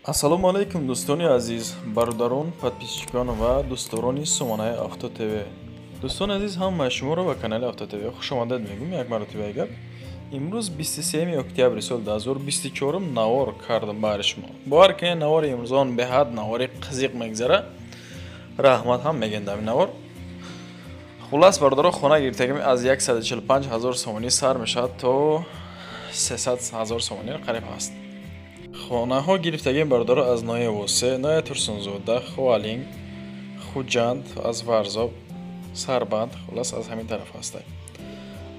Ассалому алайкум, дӯстони азиз, бародарон, подписчикон ва дӯстдорони сомонаи Авто ТВ. Дӯстони азиз, ҳамаи шуморо ба канали Авто ТВ хушомадед мегӯм. Як маротибаи гап, имрӯз 23 октябри соли 2024 навор кардам баҳри шумо. Бовар кунед, навори имрӯзон беҳад навори қизиқ мегзара. Раҳмат ҳам мегӯем дар ин навор. Хуллас, бародаро, хона гирифтагим аз 145 ҳазор сомонӣ сар мешавад то 300 ҳазор сомонӣ қариб ҳаст. Хонаҳо гирифтагим, бародаро, аз ноҳияи Восе, ноҳияи Турсунзода, Ховалинг, Хуҷанд, аз Варзоб, Сарбанд, хуллас, аз ҳамин тараф ҳастай.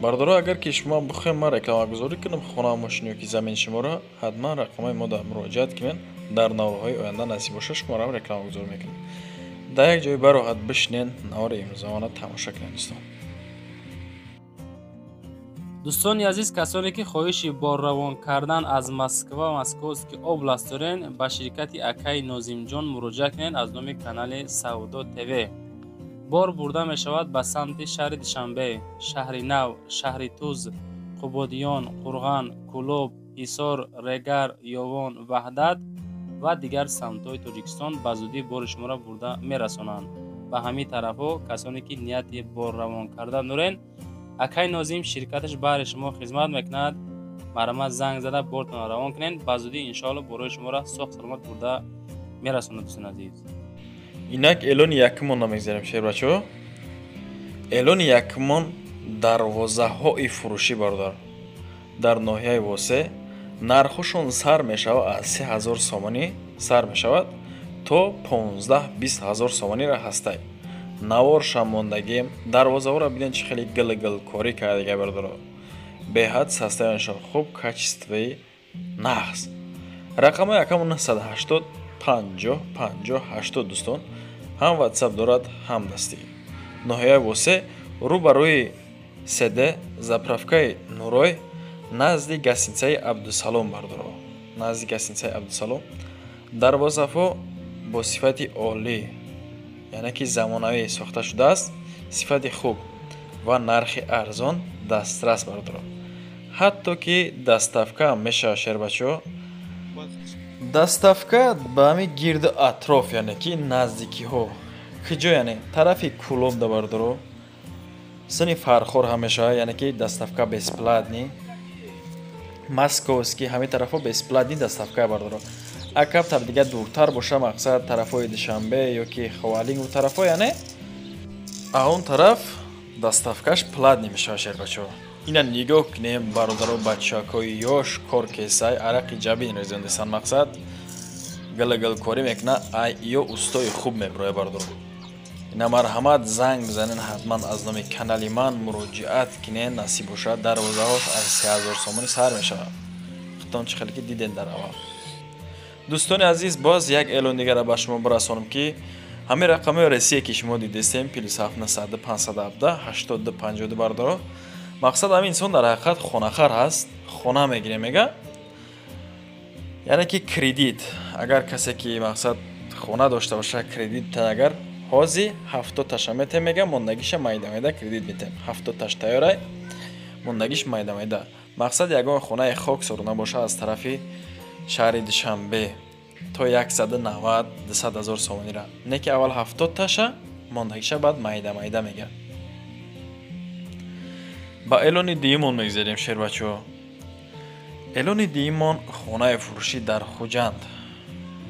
Бародаро, агар ки шумо бихоҳем ман рекламагузорӣ кунам хона, мошин ё ки замини шуморо, ҳатман рақамҳои мо дар муроҷиат кунед. Дар наворҳои оянда насиб бошад, шуморо рекламагузорӣ мекунем. Дар як ҷой бароҳат бишинен, навори имрӯзамона тамошо кунед, дӯстон. Дӯстони азиз, касоне ки хоҳиши борравон кардан аз Москва, Московский область дорен, ба ширкати акаи Нозимҷон муроҷиат кунед. Аз номи канали Савдо ТВ бор бурда мешавад ба самти шаҳри Душанбе, Шаҳри Нав, Шаҳри Туз, Қубодиён, Қурған, Кӯлоб, Ҳисор, Регар, Ёвон, Ваҳдат ва дигар самтҳои Тоҷикистон. Ба зудӣ бори шуморо бурда мерасонанд ба ҳамин тарафҳо. Касоне ки нияти борравон кардан дорен, акай Нозим ширкаташ баҳри шумо хизмат мекунад. Марҳамат, занг зада бортонро равон кунед. Ба зудӣ, иншоалло, борои шуморо соғ саломат бурда мерасонад, дӯстони азиз. Инак, эълони якумон намегзарем, шербачаҳо. Эълони якумон дарвозаҳои фурӯшӣ, бародар, дар ноҳияи Восе. Нархҳошон сар мешавад аз 3000 сомонӣ, сар мешавад то 15-20 ҳазор сомониро ҳастай. Наворшам мондагием. Дарвозаҳоро бинед, чӣ хеле гил-гилкорӣ кардага, бародаро, беҳад состоянишон хуб, качествои нағз. Рақамҳои акамон 980 50 50 80, дӯстон, ҳам Ватсап дорад, ҳам дастӣ. Ноҳияи Восе, рӯ ба рӯи СД, заправкаи Нурой, назди гостиницаи Абдусалом, бародаро, назди гостиницаи Абдусалом. Дарвозаҳо бо сифати олӣ, яъне ки замонавӣ сохта шудааст, сифати хуб ва нархи арзон дастрас, бародаро. Ҳатто ки доставка ҳам мешавад, шербачаҳо, доставка ба ҳамин гирду атроф, яъне ки наздикиҳо. Куҷо? Яъне тарафи Кӯлобда, бародаро, сини Фархор ҳам мешавад, яъне ки доставка бесплатный, Московский, ҳамин тарафҳо бесплатный доставка, бародаро. Акабтар дига дуртар боша, мақсад, тарафҳои Душанбе ё ки Ховалинг тарафҳо, яъне он тараф доставкаш платный мешавад, шербачаҳо. Ина нигоҳ кунем, бародаро, бачакҳои ёш кор кесай, арақи ҷабин резондесан, мақсад, гилгилкорӣ мекуна. Ай ё устои хуб мебироя, бародаро. Ина марҳамат, занг бизанен, ҳатман аз номи канали ман муроҷиат кунен. Насиб бошад, дарвозаҳош аз 3000 сомонӣ сар мешавад. Худтон чӣ хеле ки диден дар аввал. Дӯстони азиз, боз як эълон дигара ба шумо бирасонам, ки ҳамин рақамҳои Россия, ки шумо дидестем, +7 900 517 82 52, бародаро, мақсад, ҳамин инсон дар ҳақиқат хонахар ҳаст, хона мегирем мега, яъне ки кредит. Агар касе ки, мақсад, хона дошта боша, кредит, агар ҳози 70таша метем мега, мондагиша майда майда кредит метем. 70таш тайёрай, мондагиш майда майда. Мақсад, ягон хонаи хок сору набоша, аз тарафи шаҳри Душанбе то 190 200 ҳазор сомонира, не ки аввал 70таша, мондагиша баъд майда майда мега. Ба эълони дуюмон мегзарем, шербачаҳо. Эълони дуюмон хонаи фурӯшӣ дар Хуҷанд.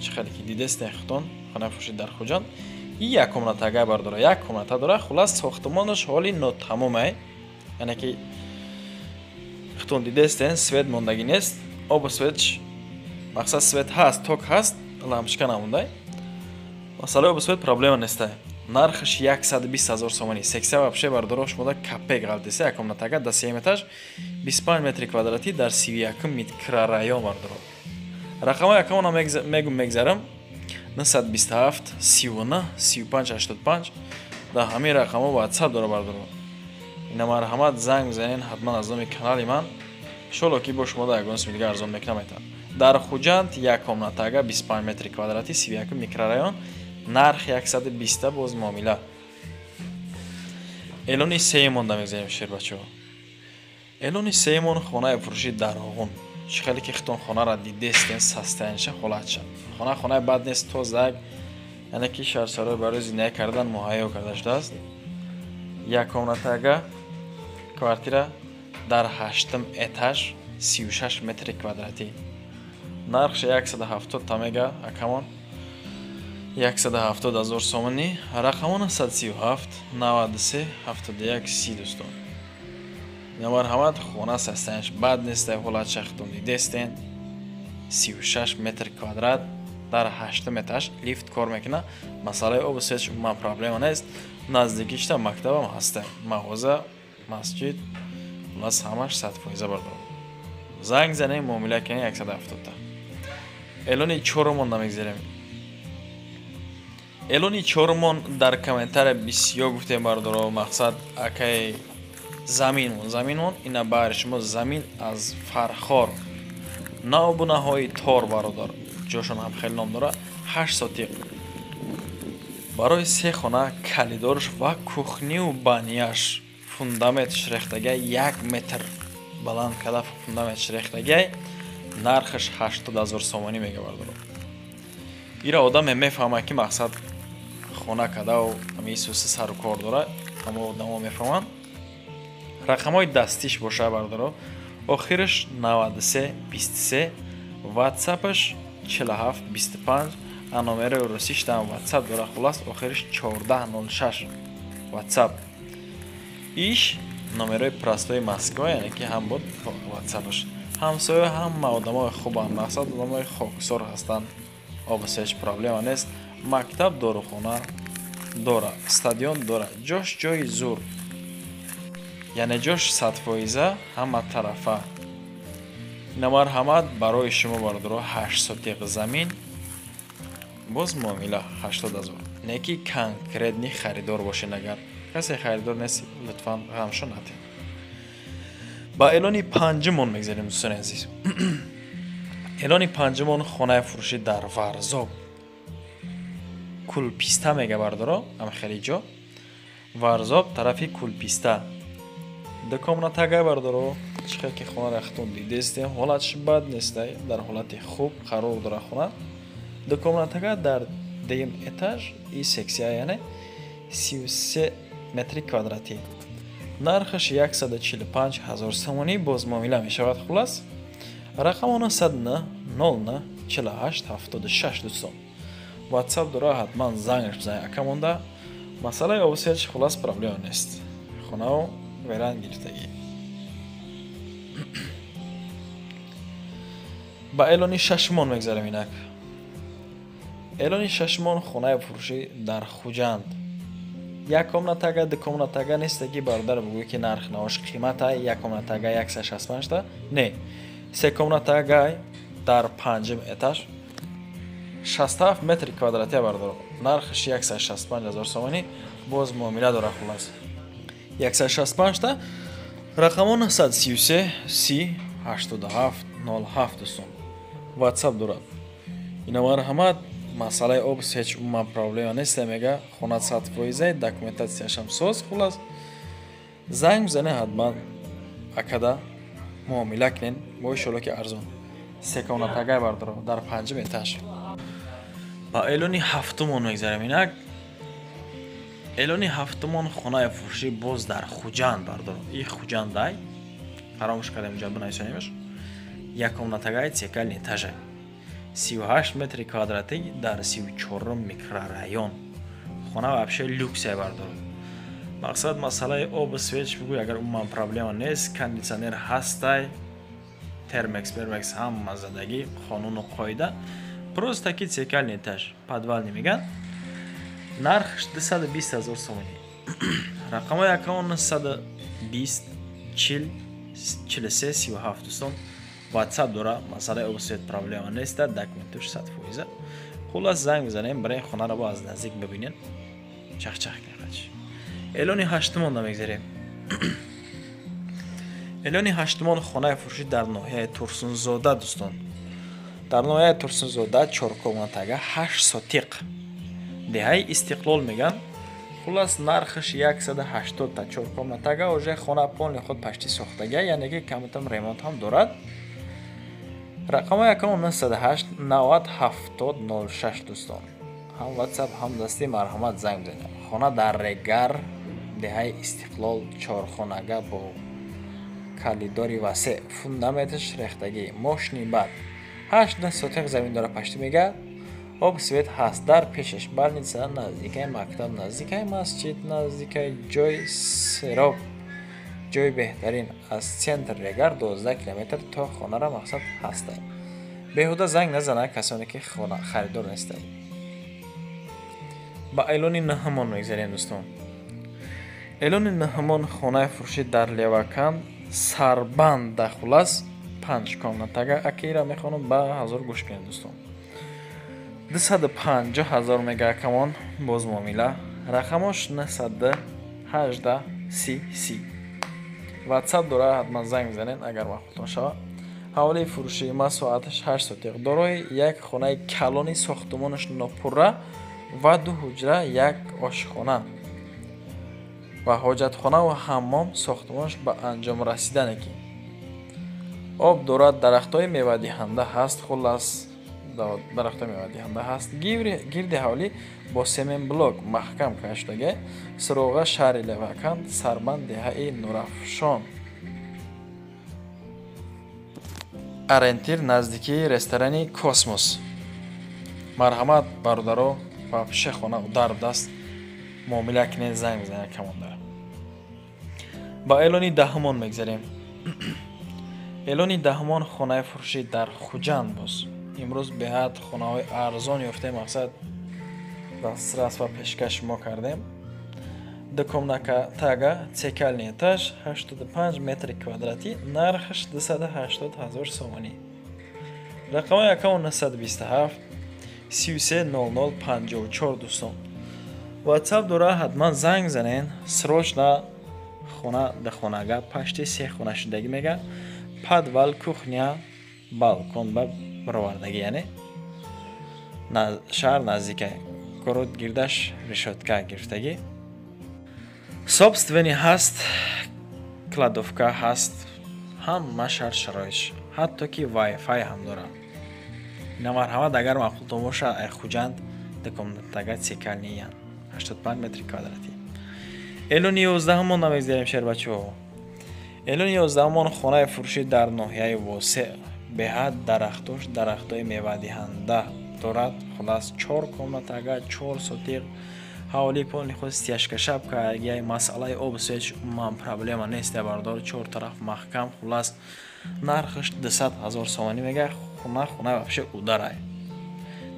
Чӣ хеле ки дидестен худтон, хонаи фурӯшӣ дар Хуҷанд, як комнатага, бардора, як комната дора. Хуллас, сохтмонаш ҳоли нотамомай, яъне ки худтон дидестен, свет мондагӣ нест, обу свет, мақсад, свет ҳаст, ток ҳаст, лампочка намондай. Масъалаи обу свет проблема нестай. Нархаш 120 ҳазор сомонӣ. Секса вообще, бардоро, шумода капек ғалтиса. Як комнатага дар сеюм этаж, 25 метри квадратӣ, дар 31-м микрорайон, бардоро. Рақамҳои акамона мегум, мегзарам: 927 39 35 85. Дар ҳамин рақамҳо Ватсап дора, бардоро. Ина марҳамат, занг бизанен ҳатман аз номи канали ман. Иншолло, ки бо шумо да ягон суми дига арзон мекунам. Айтам, дар Хуҷанд як комнатага, 25 метри квадратӣ, 31 микрорайон, нарх 120, боз муомила. Эълони сеюмонда мегзарем, шербачаҳо. Эълони сеюмон хонаи фурӯшӣ дар Роғун. Чӣ хеле ки хитон хонара дидестен, состояниеша, ҳолатша. Хона хонаи бад нест, тозак, яъне ки шарт-шароит барои зиндагӣ кардан муҳайё карда шудааст. Як комнатага квартира дар ҳаштум этаж, 36 метри квадратӣ. Нархш 170 та мега акамон, 170 ҳазор сомонӣ. Рақамон 137 93 71 30, дӯстон. Марҳамат, хона состояниеш бад нест, ҳолатша хитон дидестен. 36 метр квадрат дар ҳаштум этаж, лифт кор мекунад. Масъалаи обу светш умуман проблема нест. Наздикишта мактабам ҳаста, мағоза, масҷид, хулас, ҳамаш 100% бардорам. Занг занем, муомила кунем, 170 та. Эълони чорумон намегзарем. Эълони чорумон дар комментария бисёр гуфтем, бардоро, мақсад акай заминмон, заминмон. Ина баҳри шумо замин аз Фархор, наобунаҳои тор, бародар, ҷошон ҳам хеле ном дорад. 8 сотиқ барои се хона, калидорш ва кухню баняш, фундаментш рехтагай, 1 метр баланд када фундаментш рехтагай. Нархаш 80 000 сомонӣ мега, бардоро. Ира одаме мефаҳмад, ки мақсад хона кадау ҳами сару кор дорад, ҳамо одамо мефаҳманд. Рақамҳои дастиш боша, бардоро, охираш 93 23, ватсапаш 47 25, а номери русиштам ватсап дора, хулас, охириш 14 06 ватсап. Иш номерои простои Москва, яъне ки ҳам буд ватсапаш. Ҳамсоя ҳама одамои хубанд, мақсад, одамои хоксор ҳастанд, обус ҳеҷ проблема нест. Мактаб, дорухона дора, стадион дора, ҷош ҷои зур, яъне ҷош 100% ҳама тарафа. Марҳамат, барои шумо, бародаро, 8 сотиқ замин, боз муомила, 80 000. Не ки конкретный харидор бошед, агар касе харидор нест, лутфан ғамшо натед. Ба эълони панҷумон мегзарем, дӯстони азиз. Эълони панҷумон хонаи фурӯшӣ дар Варзоб, Кулписта мега, бардоро, ам хеле ҷо Варзоб, тарафи Кулписта, ду комнатага, бардоро. Чӣ хел ки хона рахтон дидестем, ҳолатш бад нестай, дар ҳолати хуб қарор дора хона. Ду комнатага дар дуюм этаж и сексия, яъне 33 метри квадратӣ. Нархаш 145 ҳазор сомонӣ, боз муомила мешавад. Хулас, рақамона 109 09 48 76, дӯстон. Ватсап дора, ҳатман зангаш бизанед акамонда. Масъалаи обусеч, хулас, проблема нест, хонау веран гирифтагӣ. Ба эълони шашумон мегзарем инак. Эълони шашумон хонаи фурӯшӣ дар Хуҷанд, як комнатага, ду комнатага нестаги, бародар, бугӯй ки нарх навош қимата, як комнатага 165 та не, се комнатага дар панҷум этаж, 67 метри квадратия, бардоро. Нархаш 165 ҳазор сомонӣ, боз муомила дора. Хулас, 165 та. Рақамон 133 30 87 07, дӯстон, ватсап дорад. Ина марҳамат, масъалаи об ҳеҷ умуман проблема нест, мега, хона 100%, документатсияшам соз. Хулас, занг бизанед ҳатман акада, муомила кунед, бо иншолло ки арзон. Се комнатагай, бардоро, дар панҷум этаж. Ба эълони ҳафтумон мегзарем инак. Эълони ҳафтумон хонаи фурӯшӣ боз дар Хуҷанд, бардоро. И Хуҷандай, фаромӯш кардем ҷа бинависонемаш. Як комнатагаи цокольный этажа, 38 метри квадратӣ, дар 34-ум микрорайон. Хона вообще люксия, бардоро. Мақсад, масъалаи обу свет бигӯй, агар умуман проблема нест, кондитсионер ҳастай, термекс пермекс ҳама задагӣ, қонуну қоида. Просто ки цокольный этаж, подвальный меган. Нархш 220 ҳазор сомонӣ. Рақамҳои аккаунт 920 40 43 37, дӯстон, ватсап дора. Масъалаи обу свет проблема неста, документуш 100%. Хулас, занг бизанем, барои хонаро бо аз наздик бибинен, чахчах кунем. Эълони ҳаштумон намегзарем. Эълони ҳаштумон хонаи фурӯшӣ дар ноҳияи Турсунзода, дӯстон. Дар ноҳияи Турсунзода, чоркомнатага, 8 сотиқ, деҳаи Истиқлол меган. Хулас, нархаш 180 та. Чоркомнатага, уже хона полный худ почти сохтага, яъне ки камтам ремонт ҳам дорад. Рақами якум 908 90 70 06 дӯстон. Ҳам WhatsApp, ҳам дасти марҳамат занг бизанед. Хона дар Регар, деҳаи Истиқлол, чорхонага бо калидори васеъ, фундаменташ рехтагӣ, мошини бад. 8 сотиқ замин дора пашти мега. Об свет ҳаст, дар пешаш больница, наздикаи мактаб, наздикаи масҷид, наздикаи ҷои сероб, ҷои беҳтарин. Аз центр Регар 12 километр то хонара мақсад ҳастай. Беҳуда занг назанад касоне ки харидор нестанд. Ба эълони наҳамон мегзарем дӯстон. Эълони наҳамон хонаи фурӯшӣ дар Леваканд, Сарбанд, хулас 5 комнатага. Акира мехонам ба 1000 гӯш кунед дӯстон. 250 000 мега акамон боз муомила. Рақамош 918 30 30. WhatsApp дора, ҳатман занг бизанед агар маъқултон шавад. Ҳавлии фурӯшӣ масоҳаташ 8 сотиқ, дорои як хонаи калони сохтумонаш нопурра ва 2 ҳуҷра, як ошхона ва ҳоҷатхона ва ҳаммом сохтумонаш ба анҷом расидане ки об дорад, дарахтҳои мевадиҳанда ҳаст, хулас дарахтҳои мевадиҳанда ҳаст. Гирди ҳавлӣ бо семенблок маҳкам карда шудага. Суроға шаҳри Леваканд, Сарбанд, деҳаи Нурафшон. Ориентир наздикии ресторани Космос. Марҳамат бародаро, вообще хона удар даст муомила кунед, занг бизанед камонда. Ба эълони даҳумон мегзарем. Эълони даҳумон хонаи фурӯшӣ дар Хуҷанд боз. Имрӯз беҳад хонаҳои арзон ёфтем, мақсад дастрас ва пешкаш мо кардем. Ду комнатага, цекальный этаж, 85 метри квадратӣ, нархаш 280 000 сомонӣ. Рақами аккаунт 927 33 00 54 дӯстон. WhatsApp дора, ҳатман занг занен. Срочно хона дар хонага пашти се хона шудагӣ мега. Подвал, кухня, балкон ба баровардагӣ, яъне шаҳр наздика. Город гирдаш решётка гирифтагӣ. Собственный ҳаст, кладовка ҳаст, ҳама шарт шароитш, ҳатто ки Wi-Fi ҳам дорад. Ина марҳамат агар маъқултон бошад, ай Хуҷанд ду комнатага цекальныян 85 метри квадратӣ. Эълони 11-мон намегзарем шербачаҳо. Эълони 11-мон хонаи фурӯшӣ дар ноҳияи Восеъ, беҳад дарахтош дарахтҳои мевадиҳанда дорад. Хулас 4 комнатага, 4 сотиқ, ҳавлии полни худ стяжка шапка, яй масъалаи об свет умуман проблема нест бардор, 4 тараф маҳкам. Хулас нархаш 200 000 сомонӣ мега. Хона вообще ударай.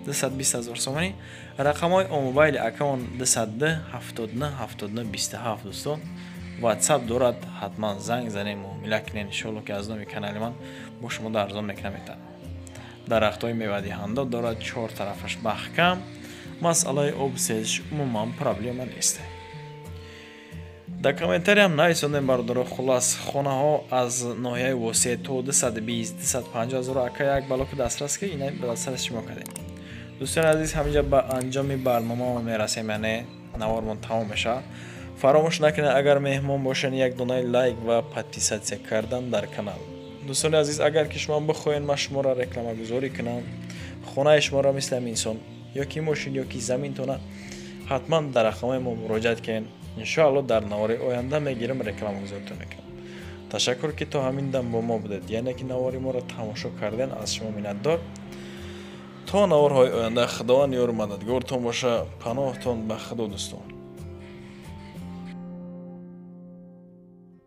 220 000 сомонӣ. Рақамҳои мобайли аккаунт 202 79 79 27 дӯстон. WhatsApp дорад, ҳатман занг занед, муомила кунед. Иншоалло ки аз номи канали ман бо шумо дар арзон мекунам. Дарахтҳои мевадиҳанда дорад, 4 тарафаш маҳкам, масъалаи об сетш умуман проблема нест. Дар комментариям нависондем бародаро. Хулас хонаҳо аз ноҳияи Восеъ то 220 250 ҳазор ака як бало ки дастрас ки ина ба дастраси шумо кардем. Дӯстони азиз, ҳаминҷа ба анҷоми барномамо мерасем, яъне навормон тамом мешавад. Фаромӯш накунед агар меҳмон бошед як донаи лайк ва подписаться кардан дар канал. Дӯстони азиз, агар ки шумо бихоҳед ман шуморо рекламагузорӣ кунам, хонаи шуморо мисли ҳамин инсон ё ки мошин ё ки заминтона, ҳатман дар рақамҳои мо муроҷиат кунед. Иншоалло дар навори оянда мегирам рекламагузоритон мекунам. Ташаккур ки то ҳамин дам бо мо будед, яъне ки навори моро тамошо карден, аз шумо миннатдор. То наворҳои оянда Худованд ёру мададгортон боша. Паноҳтон ба Худо дӯстон.